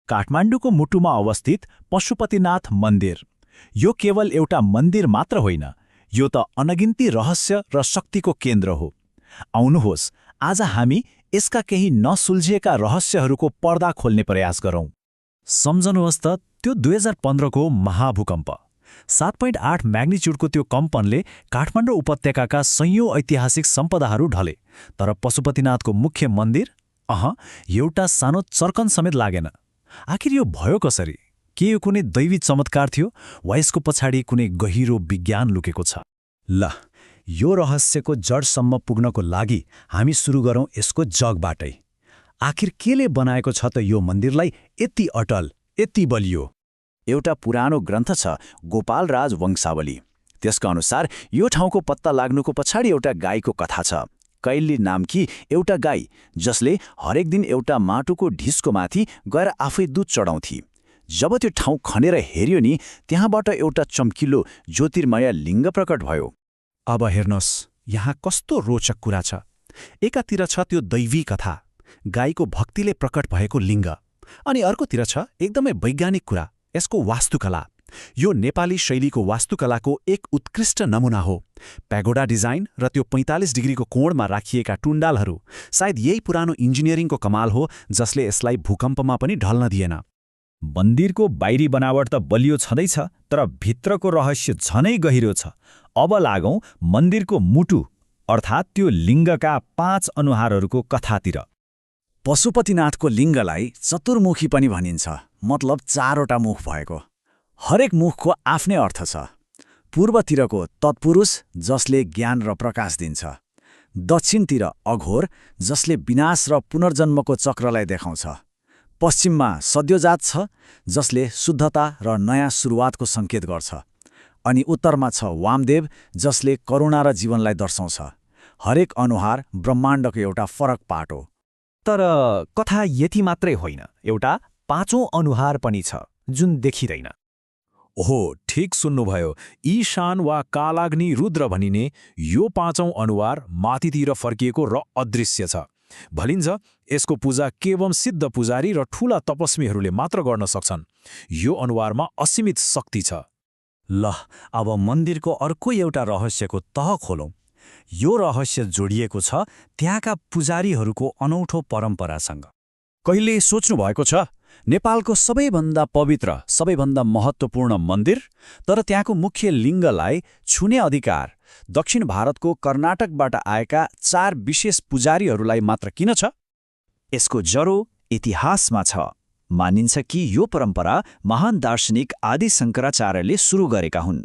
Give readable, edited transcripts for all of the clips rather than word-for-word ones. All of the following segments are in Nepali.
काठमाडौँको मुटुमा अवस्थित पशुपतिनाथ मन्दिर। यो केवल एउटा मन्दिर मात्र होइन, यो त अनगिन्ती रहस्य र शक्तिको केन्द्र हो। आउनुहोस्, आज हामी यसका केही नसुल्झिएका रहस्यहरूको पर्दा खोल्ने प्रयास गरौँ। सम्झनुहोस् त त्यो 2015 को महाभूकम्प। 7.8 म्याग्निच्युडको त्यो कम्पनले काठमाडौँ उपत्यकाका सयौं ऐतिहासिक सम्पदाहरू ढले, तर पशुपतिनाथको मुख्य मन्दिर एउटा सानो चर्कन समेत लागेन। आखिर यो भयो कसरी? के यो कुनै दैवी चमत्कार थियो वा यसको पछाडि कुनै गहिरो विज्ञान लुकेको छ? ल, यो रहस्यको जडसम्म पुग्नको लागि हामी सुरु गरौँ यसको जगबाटै। आखिर केले बनाएको छ त यो मन्दिरलाई यति अटल, यति बलियो? एउटा पुरानो ग्रन्थ छ, गोपालराज वंशावली। त्यसका अनुसार यो ठाउँको पत्ता लाग्नुको पछाडि एउटा गाईको कथा छ। कैली नामकी एउटा गाई, जसले हरेक दिन एउटा माटोको ढिस्को माथि गएर आफै दूध चढाउँथे। जब त्यो ठाउँ खनेर हेरियो नि, त्यहाँबाट एउटा चम्किलो ज्योतिर्मय लिङ्ग प्रकट भयो। अब हेर्नुहोस्, यहाँ कस्तो रोचक कुरा छ। एकातिर छ त्यो दैवी कथा, गाईको भक्तिले प्रकट भएको लिङ्ग, अनि अर्कोतिर छ एकदमै वैज्ञानिक कुरा, यसको वास्तुकला। यो नेपाली शैलीको वास्तुकलाको एक उत्कृष्ट नमुना हो। प्यागोडा डिजाइन र त्यो 45 डिग्रीको कोणमा राखिएका टुण्डालहरू सायद यही पुरानो इन्जिनियरिङको कमाल हो, जसले यसलाई भूकम्पमा पनि ढल्न दिएन। मन्दिरको बाहिरी बनावट त बलियो छँदैछ, तर भित्रको रहस्य झनै गहिरो छ। अब लागौं मन्दिरको मुटु, अर्थात् त्यो लिङ्गका 5 अनुहारहरूको कथातिर। पशुपतिनाथको लिङ्गलाई चतुर्मुखी पनि भनिन्छ, मतलब 4वटा मुख भएको। हरेक मुखको आफ्नै अर्थ छ। पूर्वतिरको तत्पुरुष, जसले ज्ञान र प्रकाश दिन्छ। दक्षिणतिर अघोर, जसले विनाश र पुनर्जन्मको चक्रलाई देखाउँछ। पश्चिममा सद्योजात छ, जसले शुद्धता र नयाँ सुरुवातको सङ्केत गर्छ। अनि उत्तरमा छ वामदेव, जसले करुणा र जीवनलाई दर्शाउँछ। हरेक अनुहार ब्रह्माण्डको एउटा फरक पाट हो। तर कथा यति मात्रै होइन, एउटा 5औं अनुहार पनि छ, जुन देखिँदैन। ओहो, ठिक सुन्नुभयो। ईशान वा कालाग्नि रुद्र भनिने यो 5औं अनुहार माथितिर फर्किएको र अदृश्य छ। भनिन्छ यसको पूजा केवल सिद्ध पुजारी र ठूला तपस्वीहरूले मात्र गर्न सक्छन्। यो अनुहारमा असीमित शक्ति छ। ल, अब मन्दिरको अर्को एउटा रहस्यको तह खोलौं। यो रहस्य जोडिएको छ त्यहाँका पुजारीहरूको अनौठो परम्परासँग। कहिले सोच्नु भएको छ, नेपालको सबैभन्दा पवित्र, सबैभन्दा महत्त्वपूर्ण मन्दिर, तर त्यहाँको मुख्य लिङ्गलाई छुने अधिकार दक्षिण भारतको कर्नाटकबाट आएका 4 विशेष पुजारीहरूलाई मात्र किन छ? यसको जरो इतिहासमा छ। मानिन्छ कि यो परम्परा महान दार्शनिक आदि शङ्कराचार्यले सुरु गरेका हुन्।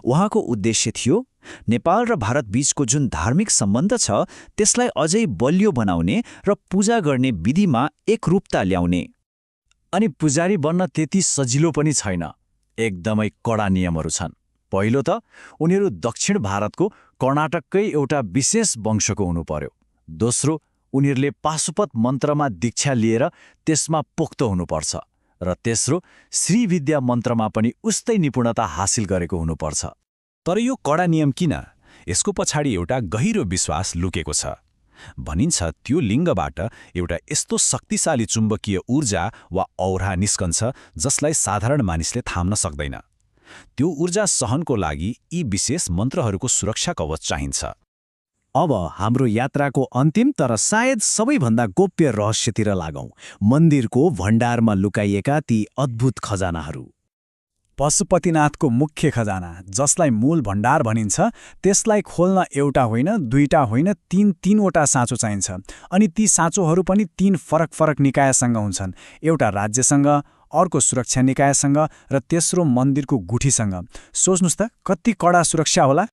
उहाँको उद्देश्य थियो नेपाल र भारत बीचको जुन धार्मिक सम्बन्ध छ त्यसलाई अझै बलियो बनाउने र पूजा गर्ने विधिमा एकरूपता ल्याउने। अनि पुजारी बन्न त्यति सजिलो पनि छैन। एकदमै कडा नियमहरू छन्। पहिलो त उनीहरू दक्षिण भारतको कर्नाटककै एउटा विशेष वंशको हुनु पर्यो। दोस्रो, उनीहरूले पाशुपत मन्त्रमा दीक्षा लिएर त्यसमा पोख्त हुनुपर्छ। र तेस्रो, श्रीविद्या मन्त्रमा पनि उस्तै निपुणता हासिल गरेको हुनुपर्छ। तर यो कडा नियम किन? यसको पछाडि एउटा गहिरो विश्वास लुकेको छ। भनिन्छ त्यो लिङ्गबाट एउटा यस्तो शक्तिशाली चुम्बकीय ऊर्जा वा औरा निस्कन्छ जसलाई साधारण मानिसले थाम्न सक्दैन। त्यो ऊर्जा सहनको लागि यी विशेष मन्त्रहरूको सुरक्षा कवच चाहिन्छ। अब हाम्रो यात्राको अन्तिम तर सायद सबैभन्दा गोप्य रहस्यतिर लागौं, मन्दिरको भण्डारमा लुकाइएका ती अद्भुत खजानाहरू। पशुपतिनाथको मुख्य खजाना, जसलाई मूल भण्डार भनिन्छ, त्यसलाई खोल्न एउटा होइन, दुईटा होइन, 3-3वटा साँचो चाहिन्छ। अनि ती साँचोहरू पनि 3 फरक निकायसँग हुन्छन्। एउटा राज्यसँग, अर्को सुरक्षा निकायसँग र तेस्रो मन्दिरको गुठीसँग। सोच्नुस् त कति कडा सुरक्षा होला।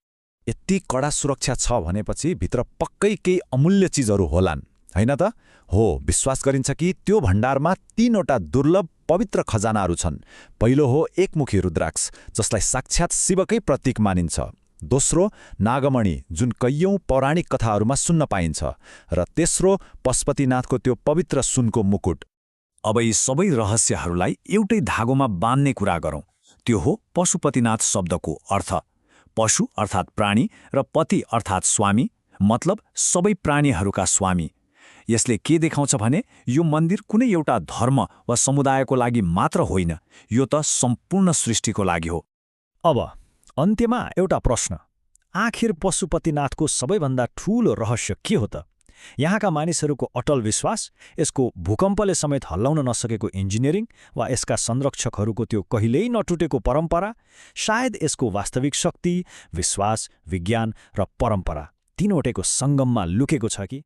यति कडा सुरक्षा छ भनेपछि भित्र पक्कै केही अमूल्य चिजहरू होलान्, हैन त? हो, विश्वास गरिन्छ कि त्यो भण्डारमा 3वटा दुर्लभ पवित्र खजानाहरू छन्। पहिलो हो एकमुखी रुद्राक्ष, जसलाई साक्षात् शिवकै प्रतीक मानिन्छ। दोस्रो, नागमणि, जुन कैयौं पौराणिक कथाहरूमा सुन्न पाइन्छ। र तेस्रो, पशुपतिनाथको त्यो पवित्र सुनको मुकुट। अब यी सबै रहस्यहरूलाई एउटै धागोमा बाँध्ने कुरा गरौँ। त्यो हो पशुपतिनाथ शब्दको अर्थ। पशु अर्थात् प्राणी र पति अर्थात् स्वामी, मतलब सबै प्राणीहरूका स्वामी। यसले के देखाउँछ भने यो मन्दिर कुनै एउटा धर्म वा समुदायको लागि मात्र होइन, यो त सम्पूर्ण सृष्टिको लागि हो। अब अन्त्यमा एउटा प्रश्न, आखिर पशुपतिनाथको सबैभन्दा ठूलो रहस्य के हो त? यहाँका मानिसहरूको अटल विश्वास, यसको भूकम्पले समेत हल्लाउन नसकेको इन्जिनियरिङ, वा यसका संरक्षकहरूको त्यो कहिल्यै नटुटेको परम्परा? सायद यसको वास्तविक शक्ति, विश्वास, विज्ञान र परम्परा तीनवटैको सङ्गममा लुकेको छ कि?